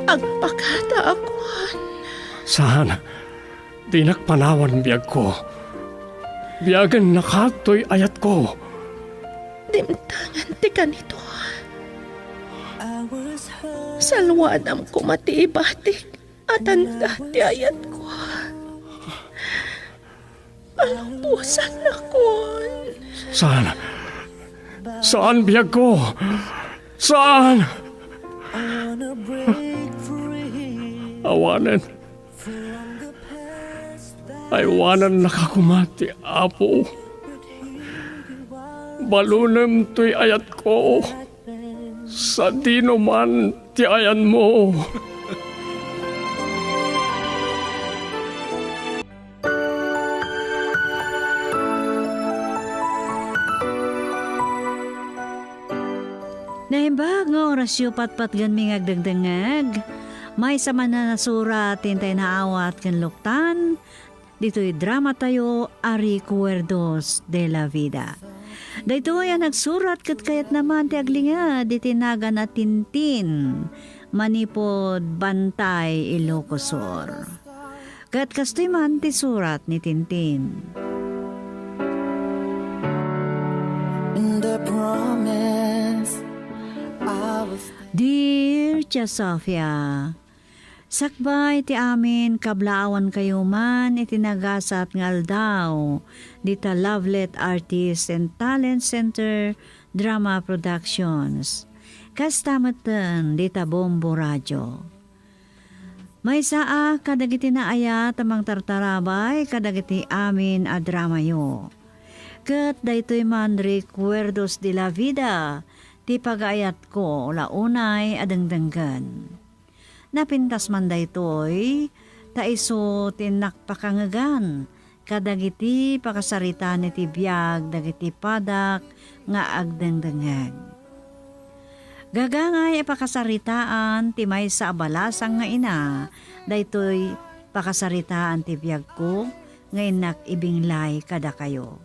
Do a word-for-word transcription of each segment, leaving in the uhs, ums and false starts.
Agpakada a kuan. Saan, dinak panawan biagko. Biagen nakatoy ayatko. Dimtengen ti kanito. Salwadam koma ti ibatik a tanda ti ayatko. Palubosannakon. Saan? Saan, biagko? Saan? Awanen. Aywanannaka koma ti Apo. Balunem toy ayatko. Sadino man ti ayanmo. Naimbag nga orasyo patpatgenmi nga agdengdengngeg, maysa man a nasurat ti intay naawat ken luktan, ditoy dramatayo a Recuerdos de la Vida. Daytoy a nagsurat ket kayatna man ti aglinged iti nagan a Tintin manipud Bantay, Ilocos Sur. Ket kastoy man ti surat ni Tintin. The promise I was Dear Tia Sofia, sakbay ti amin kablaawankayo man iti nagasat nga aldaw dita Lovelet Artist and Talent Center Drama Productions. Kasta metten dita Bombo Radio. Maysaak kadagiti naayat a mangtartarabay kadagiti amin a dramayo. Ket daytoy man Recuerdos de la Vida ti pagaayatko la unay a dengdenggen. Napintas man daytoy, ta isu ti innak pakangegan kadagiti pakasaritaan iti biag dagiti padak nga agdengdengngeg. Gagangay a pakasaritaan ti maysa a balasang nga ina, daytoy pakasaritaan ti biagko nga innak ibinglay kadakayo.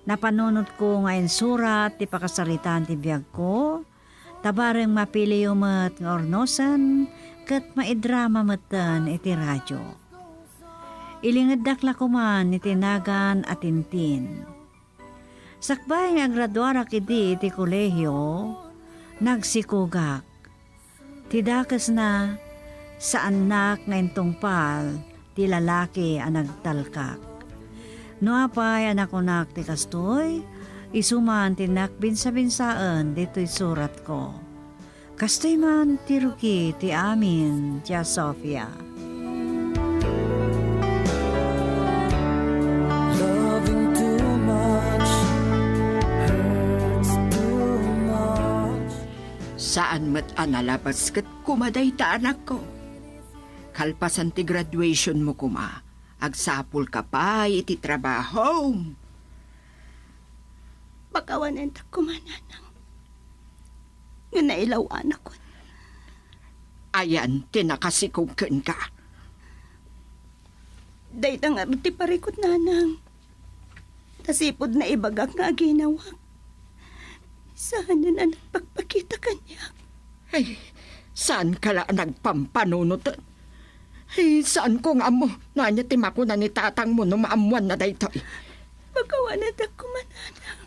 Napanunotko nga insurat ti pakasaritaan ti biagko, ta bareng mapiliyo met nga urnosen ket maidrama metten iti radio. Ilingeddak la koman iti nagan a Tintin. Sakbay nga agraduarak idi iti kolehio, nagsikogak. Ti dakesna, saannak nga intungpal ti lalaki a nagtalkak. No apay a nakunak ti kastoy, isu man ti nakbinsabinsaen ditoy suratko. Kastoy man ti rugi ti amin, Tia Sofia. Loving too much hurts too much. Saan met a nalabas ket koma dayta, anakko. Kalpasan ti graduationmo koma, agsapulka pay iti trabahom. Pakawanentak koma, nanang, nga nailaw-anakon. Ayan ti nakasikog kenka. Dayta ngarud ti parikut, nanang. Ta sipud naibagak nga aginawak, saanen a nagpakpakita kaniak. Ay, saanka la a nagpampanunoten. Ay, saanko nga ammo no ania ti makuna ni tatangmo no maammoanna daytoy. Pakawanentak koma, nanang.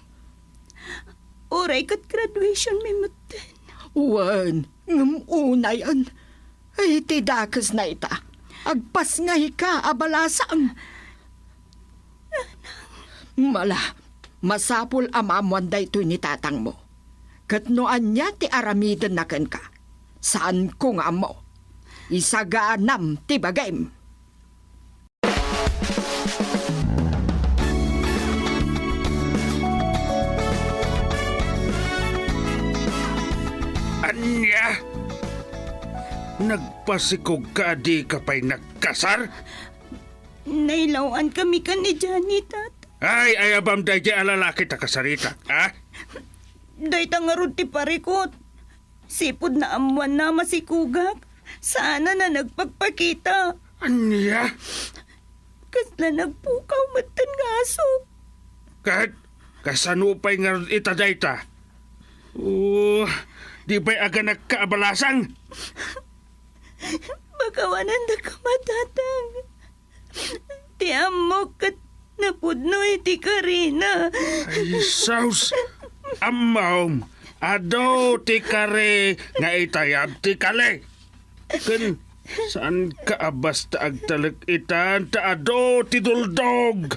Uray ket graduationmi metten. Wen, ngem unayen. Ay, ti dakesna ita, agpasngayka a balasang. Ala, masapul a maammoan daytoy ni tatangmo. Ket no ania ti aramidenna kenka, saanko nga ammo. Isaganam ti bagim. Ania? Nagpasikogka a dika pay nagkasar? Nailaw-ankami ken ni Johnny, Tata. Ay, ayabam daydiay a lalaki ta kasaritak, ha? Dayta ngarud ti parikut. Sipud naammoanna a masikogak, saanen a nagpakpakita. Ania? Kasla nagpukaw metten nga aso. Ket kasano pay ngarud ita dayta? Oh, di pay aganakka a balasang? Pakawanandaka, Tatang. Ti ammok ket napudno iti karina. Ay, sus! Ammom, adu ti kari nga itayab ti kali. Ken saanka a basta agtalek itan ta adu ti duldog.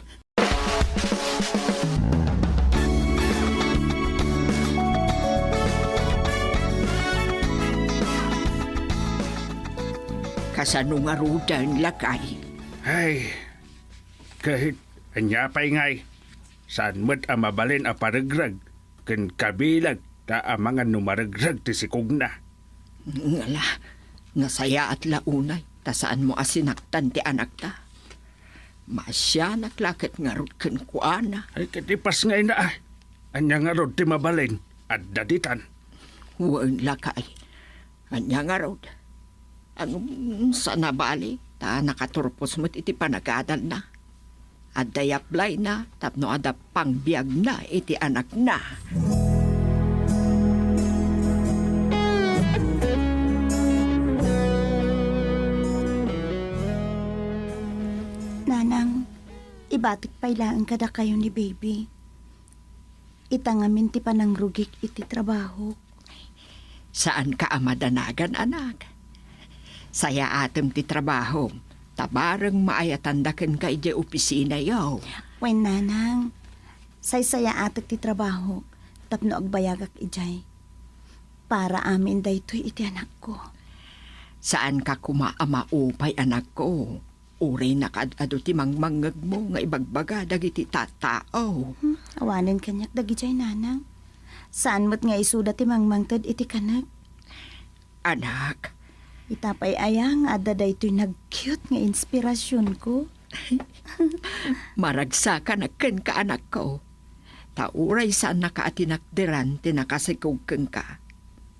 Kasano ngaruden, lakay? Ay, ket ania pay ngay? Saan met a mabalin a paregreg ken kabileg ta amangan no maregreg ti sikogna. Ngala, nasayaat la unay ta saanmo a sinaktan ti anakta. Maasianak la ket ngarud kenkuana. Ay, ket ipasngayna, a. Ania ngarud ti mabalin? Adda ditan. Wen, lakay. Ania ngarud? Ngem, saan a bali, ta nakaturpos met iti panagadalna. Adda yaplayna tapno adda pangbiagna iti anakna. Nanang, ibatik pay laeng kadakayo ni Baby. Ita ngamin ti panangrugik iti trabahok. Saanka a madanagan, anak. Sayaatem ti trabahom, ta bareng maayatanda kenka idiay opisinayo. Wen, Nanang, saysayaatek ti trabahok tapno agbayagak idiay. Para amin daytoy iti anakko. Saanka koma a maupay, anakko. Uray nakaad-adu ti mangmangngegmo nga ibagbaga dagiti tattao. Hmm, awanen kaniak dagidiay, Nanang. Saan met nga isuda ti mangmangted iti kanek. Anak. Ita pay aya nga adda daytoy nagcute nga inspirasionko. Maragsakanak kenka, anakko. Ta uray saannaka a tinakderan ti nakasikog kenka,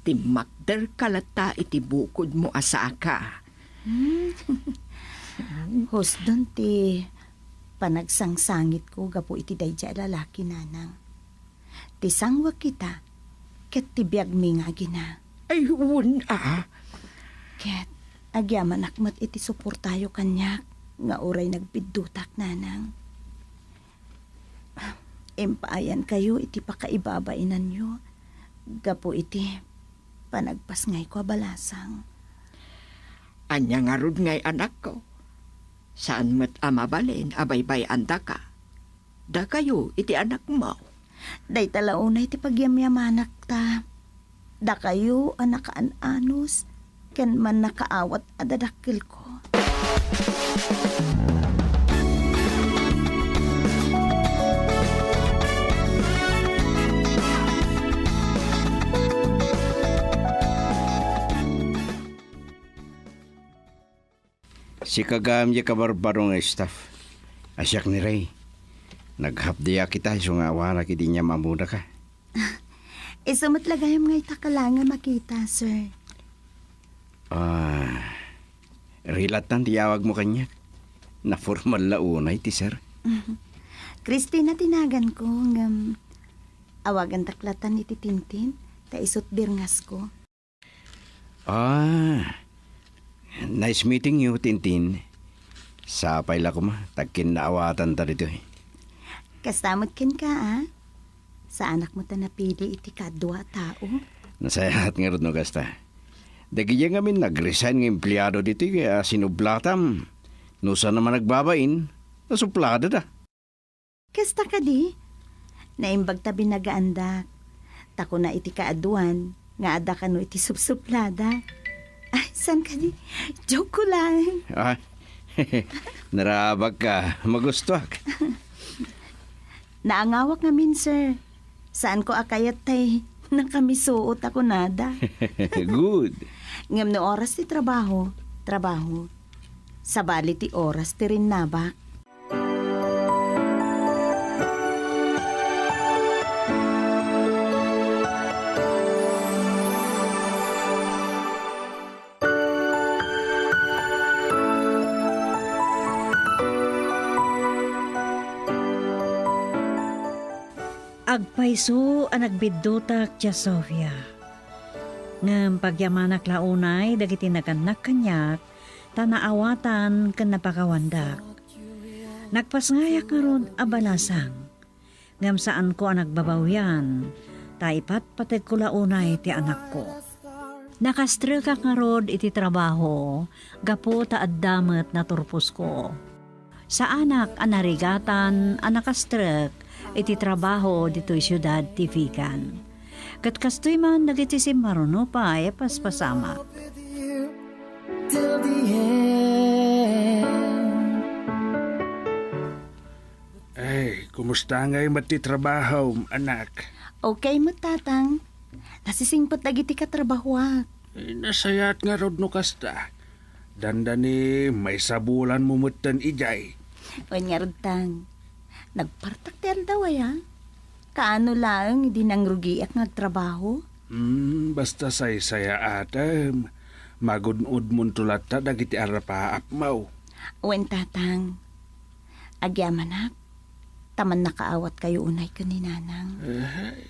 timmakderka latta iti bukodmo a saka. Hmm. Husdon ti panagsangsangitko gapu iti daydiay a lalaki, Nanang. Ti sangwek ita, ket ti biagmi nga agina. Ay, wen a. Ket agyamanak met iti suportayo kaniak nga uray nagbiddutak, Nanang. Impaayankayo iti pakaibabainanyo gapu iti panagpasngayko a balasang. Ania ngarud ngay, anakko? Saan met a mabalin a baybay-andaka. Dakayo iti anakmo. Dayta la unay ti pagyamyamanak ta dakayo a nakaan-anus ken mannakaawat a dadakkelko. Sika gayam diay kabarbaro nga staff. A siak ni Ray. Naghapdiak ita isu nga awanak idi inyam-ammodaka. Isu met la gayam nga ita kalaengen a makita, sir. Ah, Ray lattan ti awagmo kaniak. Napormal la unay ti sir. Christina ti naganko, ngem awagandak lattan iti Tintin, ta isu ti birngasko. Ah, nice meeting you, Tintin. Sapay la koma, ta kinnaawatanta ditoy. Kasta met kenka, a? Saanak met a napili iti kaadua a tao. Nasayaat ngarud no kasta. Dagidiay ngamin nag-resign nga empleado ditoy a sinublatam. No saan a managbabain, nasupladada. Kasta kadi? Naimbag ta binagaandak. Ta kuna iti kaaduan nga adda kano iti supsuplada. Ay, saan kadi? Joke ko lang. Ah, narabak ka. Magustuak. Naangawak ngamin, sir. Saan ko a kayat tay nakamisuot a kunada. Good. Ngem no oras ti trabaho, trabaho. Sabali ti oras ti rinnabak. Agpayso a nagbiddutak, Tia Sofia. Ngem pagyamanak la unay dagiti nagannak kaniak, ta naawatan ken napakawandak. Nagpasngayak ngarud a balasang, ngem saanko a nagbabawian, ta ipatpategko la unay ti anakko. Nakastrekak ngarud iti trabaho gapu ta adda met naturposko. Saanak a narigatan a nakastrek iti trabaho ditoy siudad ti Vigan. Ket kastoy man dagiti simmaruno pay a paspasamak. Till the end. Ay, kumusta ngay met ti trabahom, anak? Okay met, Tatang. Nasisingpet dagiti katrabahoak. Ay, nasayaat ngarud no kasta. Dandani, maysabulanmo metten idiay. Wen ngarud, Tang. Nagpartak ti aldaw, aya? Kaano laeng idi nangrugiak nga agtrabaho? Hmm, basta saysayaatem. Magun-odmonto latta dagiti arrapaapmo. Wen, Tatang. Agyamanak, ta mannakaawatkayo unay ken ni Nanang. Ay,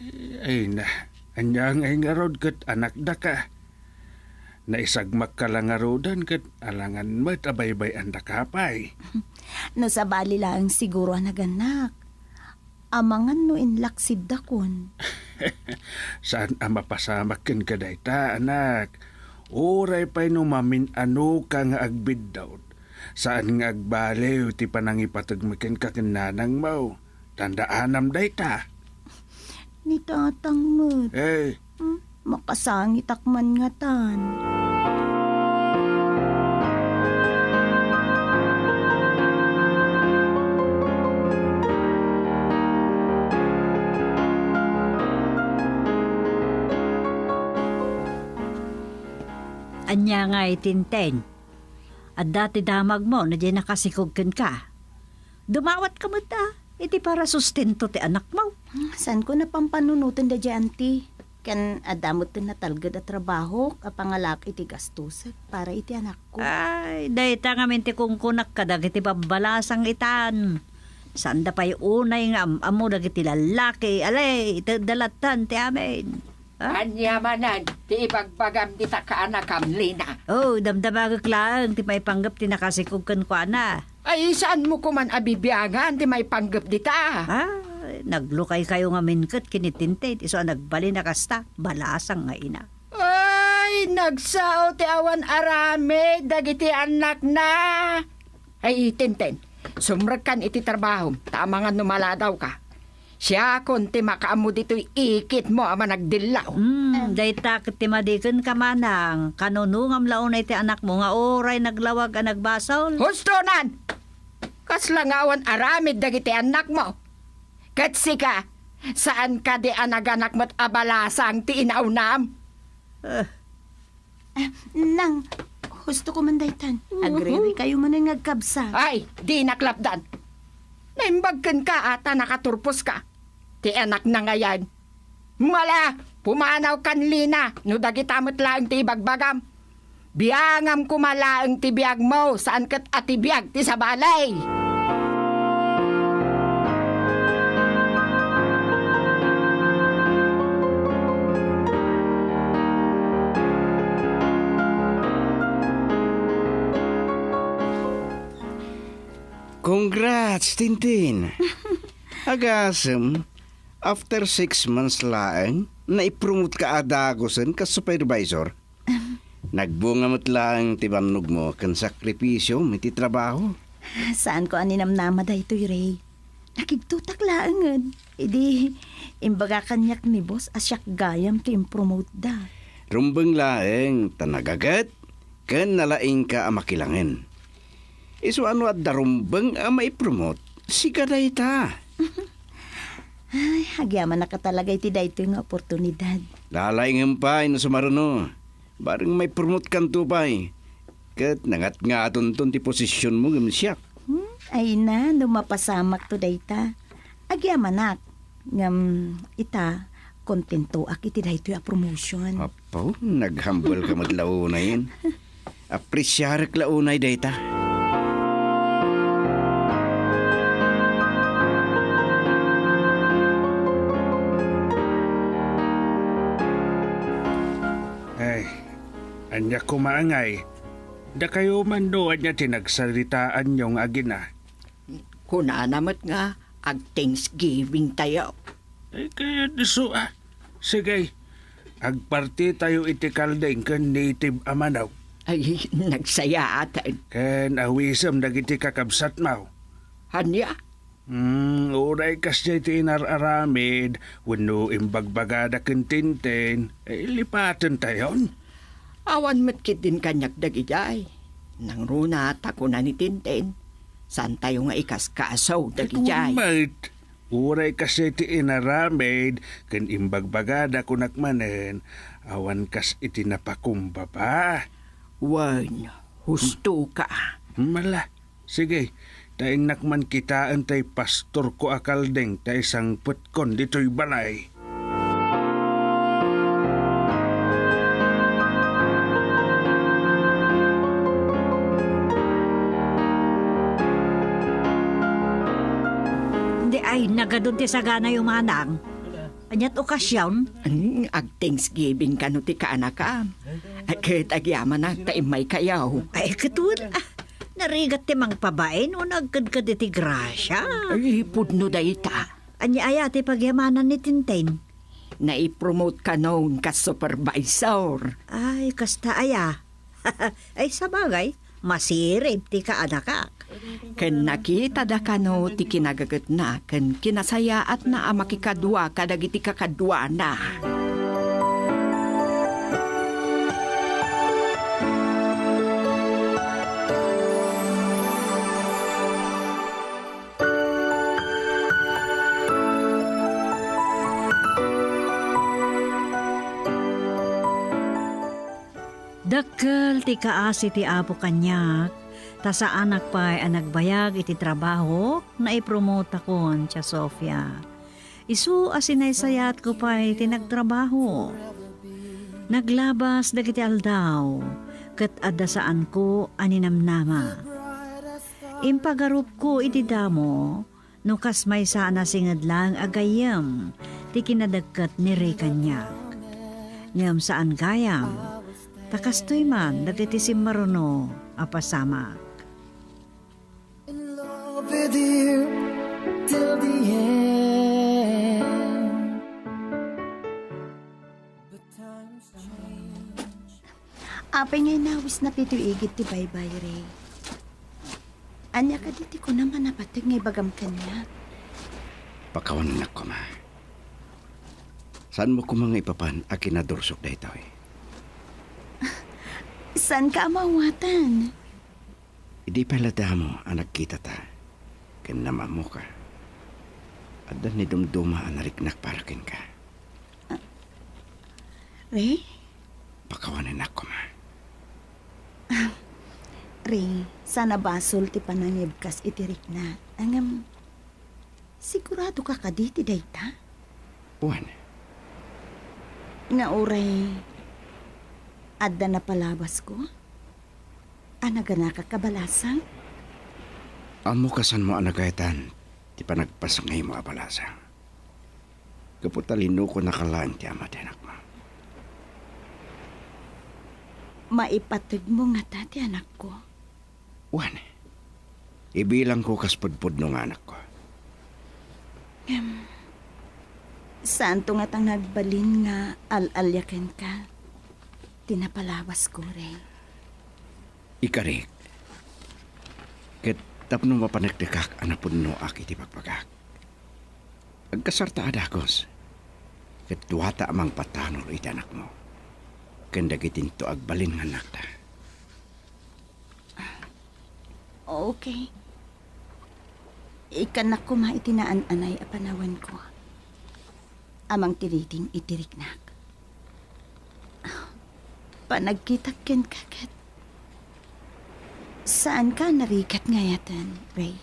ay na, ania ngay ngarud ket anakdaka? Naisagmakka la ngaruden ket alangan met a baybay-andaka pay. No sabali laeng siguro a nagannak. Amangan no inlaksiddakon. Saan a mapasamak kenka dayta, anak. Uray pay no mamin-anoka nga agbiddut, saan nga agbaliw ti panangipategmo kenka ken nanangmo. Tandaanam dayta. Ni Tatang met. Eh. Hmm, makasangitak man ngatan. Ania ngay, Tintin? Adda ti damagmo no diay nakasikog kenka. Dumawatka met, a, iti parasustento ti anakmo. Saanko a pampanunoten daydiay, Auntie. Ken adda met ti natalged a trabahok a pangalaak iti gastosek para iti anakko. Ay, dayta ngamin ti kunkunak kadagiti babbalasang itan. Saanda pay unay nga am-ammo dagiti lallaki. Alay, itedda lattan ti amin. Ha? Ania manen ti ibagbagam dita kaanakam, Lina? Oh, damdamagek laeng ti maipanggep ti nakasikog kenkuana. Ay, saanmo koman a bibiangan ti maipanggep dita? Ah, naglukaykayo ngamin ket ken ni Tintin, isu a nagbalin a kasta, balasang nga ina. Ay, nagsao ti awan aramid dagiti annakna. Ay, Tintin, sumrekkan iti trabahom, ta amangan no maladawka. Siakon ti makaammo ditoy ikitmo a managdillaw. Hmm, dayta ket ti madikenka, manang, kanunongam la unay ti anakmo nga uray naglawag a nagbasol. Hustonan! Kasla nga awan aramid dagiti annakmo. Ket sika, saan kadi a naganak met a balasang ti inaunam? Eh, Ah, nang, husto ko man daytan. Mhm. Agririkayo manen nga agkabsat. Ay, dinak lapdan. Naimbag kenka a ta nakaturposka. Ti anakna ngayen. Mala, pumanaw kan Lina no dagita met laeng ti ibagbagam. Biangam koma laeng ti biagmo, saan ket a ti biag ti sabali. Congrats, Tintin! Agasem, after six months laeng, naipromote ka a dagusen kas supervisor. Nagbunga met laeng ti bannogmo ken sakripisiom iti trabaho. Saanko a ninamnama daytoy, Ray. Nakigtotak laengen. Idi, imbaga kaniak ni boss a siak gayam ti impromoteda. Rumbeng laeng ta nagaget ken nalaingka a makilangen. Isu a no adda rumbeng a maipromote, sika dayta. Ay, agyamanak talaga iti daytoy nga oportunidad. Lalaingem pay no sumaruno. Bareng maipromotkanto pay. Ket nangatngatonton ti posisionmo ngem siak. Hmm? Ay na, no mapasamakto dayta. Agyamanak. Ngem ita, kontentoak iti daytoy a promotion. Apo, naghambal ka met la unayen. Apresiarek la unay dayta. Ay, ania koma ngay? Dakayo man no ania ti nagsaritaanyo nga agina? Kunana met nga ag-Thanksgiving tayo. Ay, ket isu, ah. Sige, agparti tayo iti kalding ken native a manok. Ay, nagsayaaten. Ken awisem dagiti kakabsatmo. Ania? Hmm, uray kasdiay ti inar-aramid wenno imbagbagada ken Tintin, eh, lipaten tayon. Awan met ketdin kaniak dagidiay. Nangruna ta kuna ni Tintin, saan tayo nga ikaskaso dagidiay. Ay, met, uray kasdiay ti inaramid ken imbagbagada kunak manen, awan kas iti napakumbaba. Wen, husto ka. Mala. Sige, ta innak man kitaen tay pastorko a kalding ta isangpetkon ditoy balay. Di ay, nagadun ti saganayo, manang. Ania't okasion? An, ag-Thanksgiving kano ti kaanakam. Ay, ket agyamanak ta immaykayo. Ay, ket wen, ah, narigat ti mangpabain o nagkedked iti grasia. Ay, pudno dayta. Ania aya ti pagyamanan ni Tintin? Naipromote kanon kas supervisor. Ay, kasta aya. Ay, sabagay, masirib ti kaanakak. Ken nakitada kano ti kinagagetna ken kinasayaatna a makikadua kadagiti kakaduana. Dakkel ti kaasi ti Apo kaniak, ta saanak pay a nagbayag iti trabaho, naipromotakon, Tia Sofia. Isu a sinaysayaatko pay ti nagtrabaho. Naglabas dagiti aldaw, ket adda saanko a ninamnama. Impagarupko iti damo, no kas maysa a nasinged laeng a gayyem ti kinadekket ni Rey kaniak. Ngem saan gayam, ta kastoy man dagiti simmaruno a pasamak. In love with you till the end. But times change. Apay nga inawisnak ditoy igid ti baybay, Rey? Ania kadi ti kunam a napateg nga ibagam kaniak? Pakawanennak koma. Saanmo koma nga ipapan a kinadursok daytoy? Saanka a maawatan? Idi pay la damo a nagkitata ken namammoka, adda nidumduma a nariknak para kenka. Ah, Rey? Pakawanennak koma. Ah, Rey, saan a basol ti panangibkas iti rikna. Ngem, sigurado ka kadi ti dayta? Wen. Nga uray adda napalabasko? A naganakak a balasang? Ammok a saanmo a nagayatan ti panagpasngaymo a balasang. Gapu ta linukonaka laeng ti ama ti anakmo. Maipategmo ngata ti anakko? Wen, ibilangko kas pudpudno nga anakko. Ngem, saanto ngata nga agbalin nga al-alia kenka ti napalabasko, Rey? Ikarik, ket tapno mapaneknekak a napudnoak iti bakbakak. Agkasarta a dagus, ket duata a mangpatanor iti anakmo, ken dagitinto agbalin nga annakda. Okay. Ikkannak koma iti naan-anay a panawenko. Amang ti riting iti riknak. Panagkitak kenka ket saanka a narigat nga ayaten, Rey.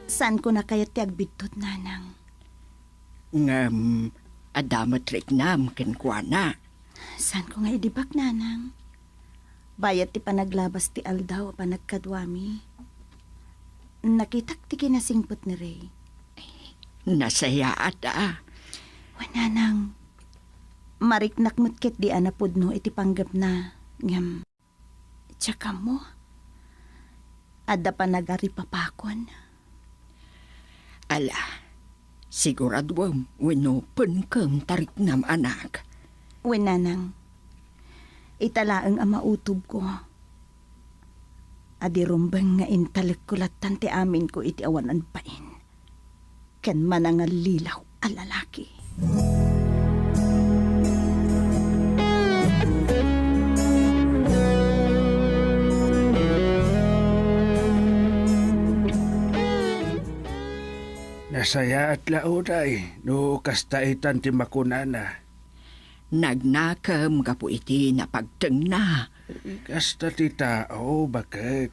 Saanko a kayat ti agbiddut, Nanang. Ngem, adda met riknam kenkuana. Saanko nga idibak, Nanang. Bayat ti panaglabas ti aldaw a panagkaduami, nakitak ti kinasingpet ni Ray. Nasayaat a. Wen, nanang, mariknak met ketdi a napudno iti panggepna, ngem, diak ammo, adda panagaripapakon. Ala, siguraduem wenno penkem ta riknam, anak. Wen, nanang, ita laeng a mautobko. Adi rumbeng nga intalekko lattan ti aminko iti awan agbain ken manangallilaw a lalaki. Nasayaat la unay no kasta itan ti makunana. Nagnakem gapu iti napagtengna. Kasta ti tao, baket.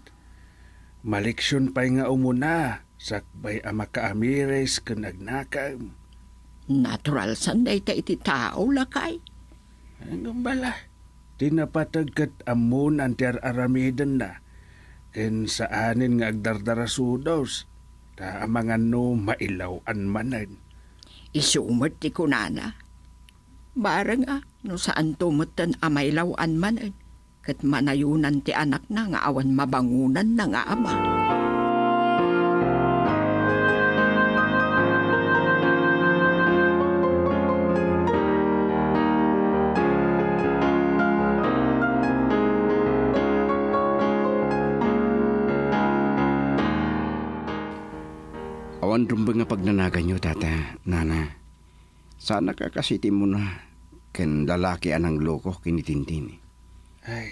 Maleksion pay nga umuna, sakbay a makaamiris ken nagnakem. Natural san dayta iti tao, lakay. Ngem bala, ti napateg ket ammonan ti ar-aramidenna, ken saanen nga agdardarasudos, ta amangan no mailaw-an manen. Isu met ti kunana. Bareng a, no saanto metten a mailaw-an manen, ket manayonan ti anakna nga awan mabangonanna nga ama. Awan rumbeng a pagnanaganyo, Tata, Nana. Saanak a kas iti immuna ken lalaki a nangloko ken ni Tintin. Ay,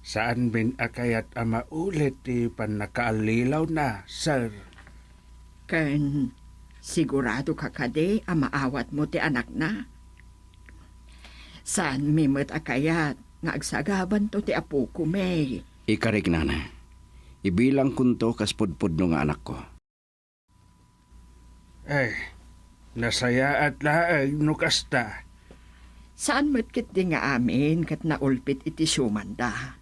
saanmin a kayat a maulit ti pannakaallilawna, sir. Ken sigurado ka kadi a maawatmo ti anakna? Saanmi met a kayat nga agsagabanto ti apokomi. Ikarik, Nana. Ibilangkonto kas pudpudno nga anakko. Ay, nasayaat laeng no kasta. Saan met ketdi nga amin ket naulpit iti siumanda.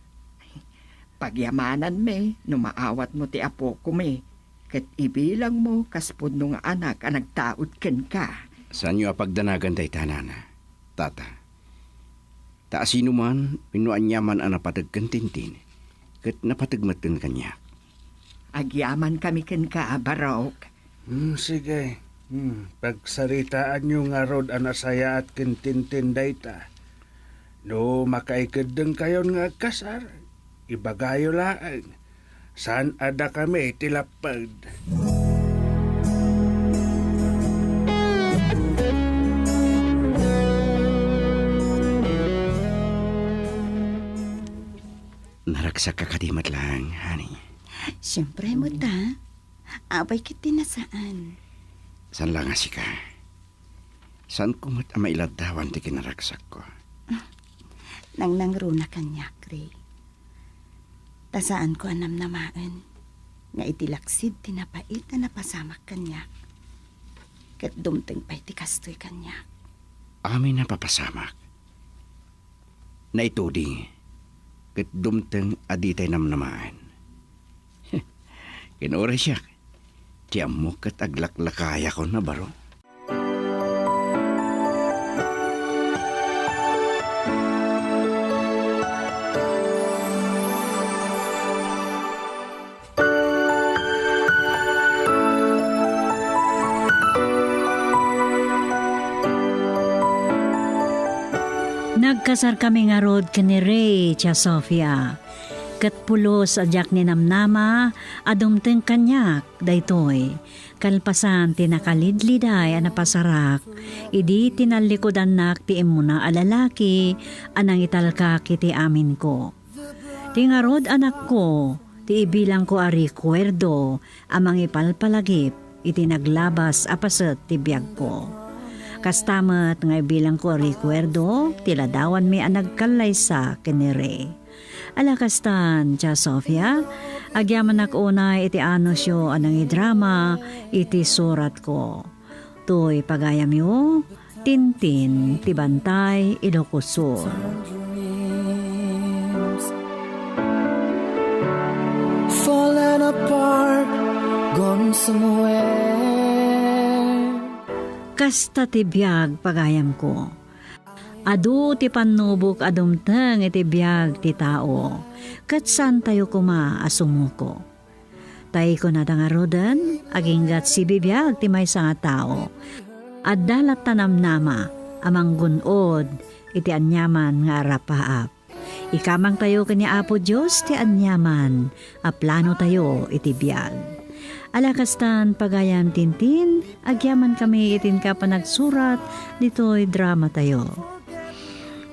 Pagyamananmi no maawatmo ti apokomi, ket ibilangmo kas pudno nga anak a nagtaud kenka. Saanyo a pagdanagan dayta, Nana, Tata. Ta asinoman wenno aniaman a napateg ken Tintin, ket napateg met ken kaniak. Agyamankami kenka, Barok. Hmm, sige. Hmm, pagsaritaanyo ngarud a nasayaat ken Tintin dayta. No makaikeddengkayon nga agkasar, ibagayo laeng. Saan a dakami ti lapped. Naragsak ka kadi met laeng, honey? Siempre met, a. Apay ket ti nasaan. Saan la nga sika. Saanko met a mailaddawan ti kinaragsakko. Nangnangruna kaniak, Ray. Ta saanko a namnamaen nga iti laksid ti napait a napasamak kaniak, ket dumteng pay ti kastoy kaniak. Amin a papasamak. Naituding, ket dumteng a ditay namnamaen. Ken uray siak, ti ammok ket aglaklakayakon a baro. Nagkasarkami ngarud ken ni Ray, Tia Sofia. Ket pulos a diak ninamnama a dumteng kaniak daytoy, kalpasan ti nakalidliday a napasarak idi tinallikudannak ti immuna a lalaki a nangitalkak iti aminko. Ti ngarud, anakko, ti ibilangko a rekuerdo a mangipalpalagip iti naglabas a paset ti biagko. Kasta met nga ibilangko a rekuerdo ti ladawanmi a nagkallaysa ken ni Ray. Ala kastan, Tia Sofia, agyamanak unay iti anusyo a nangidrama iti suratko. Toy pagayamyo, Tintin ti Bantay Ilocos Sur. Kasta ti biag, pagayamko. Adu ti pannubok a dumteng iti biag ti tao, ket saantayo koma a sumuko. Tay kunada ngaruden, aginggat sibibiag ti maysa nga tao. Adda latta namnama a manggun-od iti aniaman nga arapaap. Ikamangtayo ken ni Apo Dios ti aniaman a planotayo iti biag. Ala kastan, pagayam Tintin, agyamankami iti inka panagsurat ditoy dramatayo.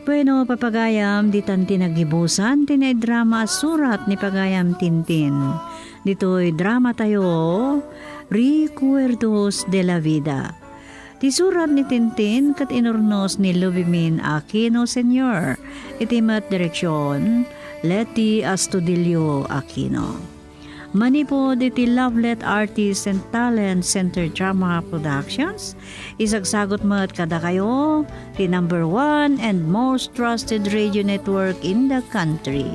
Bueno, papagayam, ditan ti nagibusan ti naidrama a surat ni pagayam Tintin. Ditoy dramatayo, Recuerdos de la Vida. Ti surat ni Tintin ket inurnos ni Lubimin Aquino Senior. Iti met direksion, Leti Astudillo Aquino. Manipud iti Lovelet Artist and Talent Center Drama Productions, isagsagut met kadakayo ti number one and most trusted radio network in the country,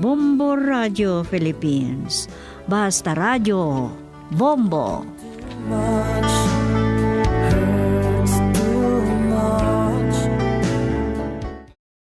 Bombo Radio Philippines. Basta Radio, Bombo!